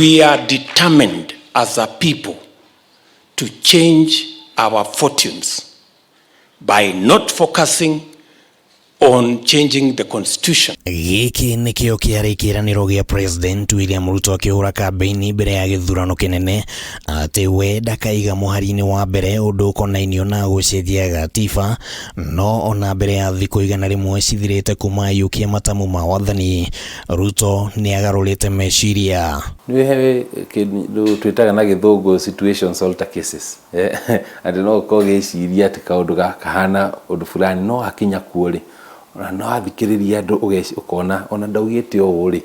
We are determined as a people to change our fortunes by not focusing on changing the constitution. Gĩkĩ nĩkĩo kĩarĩ kĩĩranĩro gĩa President William Ruto akĩhũra kambĩini mbere ya gĩthurano kĩnene atĩ we ndakaiga mũhari-inĩ wa mbere ũndũ ũkonainio na gũcenjia gatiba. No ona mbere ya thikũ 100 cithirĩte kuma aiyũkia matamu ma wathani, Ruto nĩ agarũrĩte meciria. Nĩ he kĩndũ twĩtaga na Gĩthũngũ "situations alter cases", atĩ no ũkorwo ũgĩciria atĩ kaũndũ kahana ũndũ fulani, no hakinya kuo rĩ, ona no athikĩrĩria andũ ũkona ona ndaugĩte ũũ rĩ,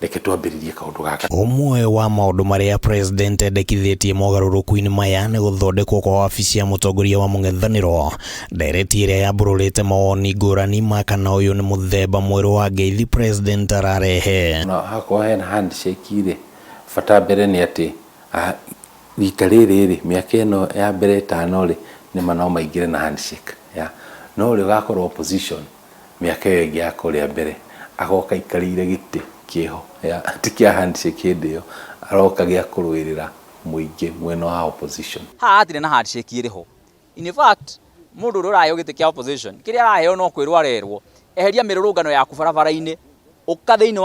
reke twambĩrĩrie kaũndũ gaka. Ũmwe wa maũndũ marĩa President endekithĩtie mogarũrũku-inĩ maya nĩ gũthondekwo kwa wabici ya mũtongoria wa mũng'ethanĩro, ndereti ĩrĩa yambũrũrĩte mawoni ngũrani ma kana ũyũ nĩ mũthemba mwerũ wa ngeithi President ararehe. Na hakorwo hena handshake rĩ, bata mbere nĩ atĩ rita rĩrĩ rĩ, mĩaka ĩno ya mbere 5 rĩ, nĩma no maingĩre na handshake ya no ũrĩa ũgakorwo opposition mĩaka ĩyo ĩngĩ ya kũrĩa mbere agoka aikarĩire gĩtĩ kĩho ya ti kĩa handshake, hĩndĩ ĩyo aroka gĩa kũrũĩrĩra mũingĩ mwena wa opposition. Haha hatirĩ na handshake ĩrĩ ho. In fact, mũndũ ũrĩa ũraheo gĩtĩ kĩa opposition, kĩrĩa araheo no kwĩrwo arerwo, eheria mĩrũrũngano yaku barabara-inĩ, ũka thĩinĩ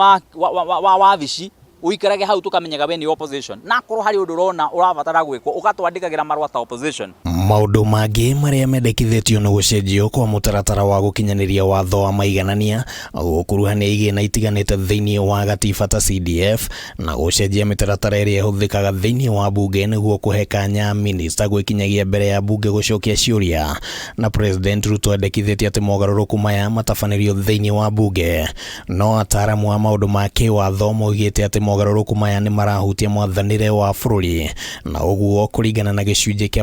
wa wabici ũikarage hau tũkamenyaga we nĩ opposition, na akorwo harĩ ũndũ ũrona ũrabatara gwĩkwo, ũgatwandĩkagĩra marũa ta opposition. Maũndũ mangĩ marĩa mendekithĩtio nĩ gũcenjio kwa mũtaratara wa gũkinyanĩria watho wa maiganania, gũkuruhania igĩna itiganĩte thĩinĩ wa gatiba ta CDF, na gũcenjia mĩtaratara ĩrĩa ĩhũthĩkaga thĩinĩ wa bunge nĩguo kũhe kanya minista gwĩkinyagia mbere ya bunge gũcokia ciũria. Na President Ruto endekithĩtie atĩ mogarũrũku maya matabanĩrio thĩinĩ wa bunge, no ataaramu a maũndũ ma kĩwatho maugĩte atĩ mogarũrũku maya nĩ marahutia mwathanĩre wa bũrũri, na ũguo kũringana na gĩcunjĩ kĩa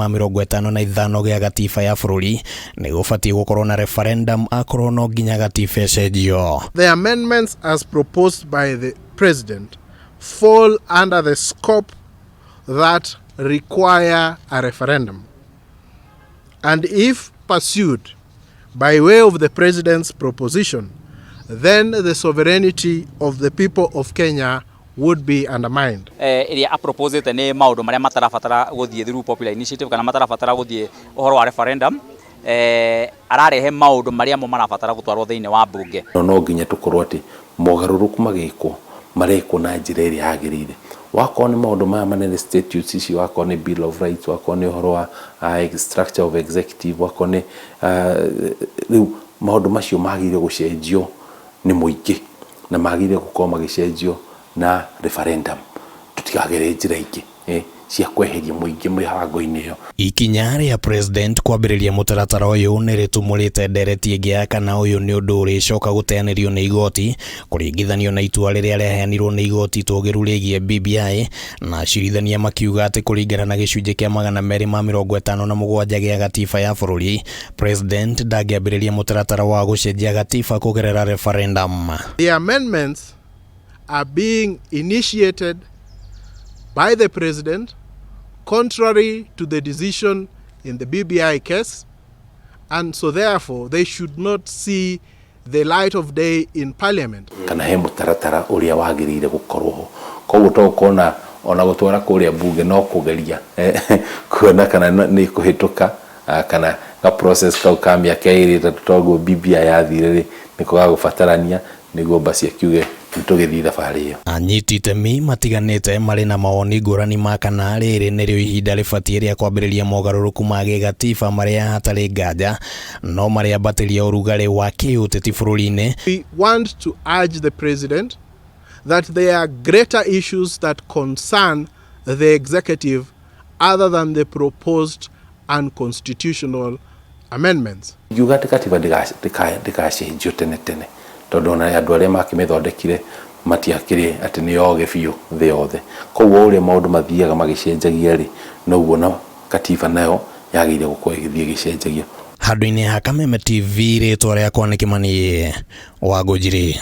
255 gĩa gatiba ya bũrũri nĩ gũbatiĩ gũkorwo na referendum akorwo no nginya gatiba ĩcenjio. The amendments as proposed by the president fall under the scope that require a referendum. And if pursued by way of the president's proposition, then the sovereignty of the people of Kenya would be undermined. Ĩrĩa aproposĩte nĩ maũndũ marĩa matarabatara gũthiĩ through popular initiative kana matarabatara gũthiĩ ũhoro wa referendum. Ararehe maũndũ marĩa mo marabatara gũtwarwo thĩinĩ wa bunge. No nginya tũkorwo atĩ mogarũrũku magĩkwo marekwo na njĩra ĩrĩa yagĩrĩire. Wakorwo nĩ maũndũ maya manene, statutes ici, wakorwo nĩ Bill of Rights, wakorwo nĩ ũhoro wa structure of executive, wakorwo nĩ rĩu maũndũ macio magĩrĩire gũcenjio nĩ mũingĩ na magĩrĩire gũkorwo magĩcenjio na referendum, tũtikagere njĩra ingĩ cia kweheria mũingĩ mĩbango-inĩ ĩyo. Ikinya rĩa President kwambĩrĩria mũtaratara ũyũ nĩ rĩtumũrĩte ndereti ĩngĩ ya kana ũyũ nĩ ũndũ ũrĩcoka gũteanĩrio nĩ igoti, kũringithanio na itua rĩrĩa rĩaheanirwo nĩ igoti tũgĩru rĩgiĩ BBI, na acirithania makiuga atĩ kũringana na gĩcunjĩ kĩa 257 gĩa gatiba ya bũrũri, President ndangĩambĩrĩria mũtaratara wa gũcenjia gatiba kũgerera referendum. The amendments are being initiated by the president contrary to the decision in the BBI case, and so therefore they should not see the light of day in parliament. Kana he mũtaratara ũrĩa wagĩrĩire gũkorwo ho. Koguo to gũkorwo ona gũtwara kũrĩa bunge no kũgeria kuona kana nĩ kũhĩtũka, kana ga process kau ka mĩaka 2 3 toguo BBI yathire rĩ, nĩko gagũbatarania nĩguo basi akiuge nĩ tũgĩthiĩ thabarĩ ĩyo. Anyiti itemi matiganĩte marĩ na mawoni ngũrani ma kana rĩrĩ nĩrĩo ihinda rĩbatiĩ rĩa kwambĩrĩria mogarũrũku ma gĩgatiba marĩa hatarĩ nganja no marĩambatĩria ũrugarĩ wa kĩũteti bũrũri-inĩ. We want to urge the president that there are greater issues that concern the executive other than the proposed unconstitutional amendments. Ngiuga atĩ katiba ndĩgacenjio tene tene, tondũ ona andũ arĩa makĩmĩthondekire matiakĩrĩ atĩ nĩ ogĩ biũ thĩ yothe. Koguo ũrĩa maũndũ mathiaga magĩcenjagia rĩ, noguo na katiba nayo yagĩrĩire gũkorwo ĩgĩthiĩ ĩgĩcenjagia. Handũ-inĩ ha Kameme TV, rĩtwa rĩakwa nĩ Kĩmani wa Ngũnjiri.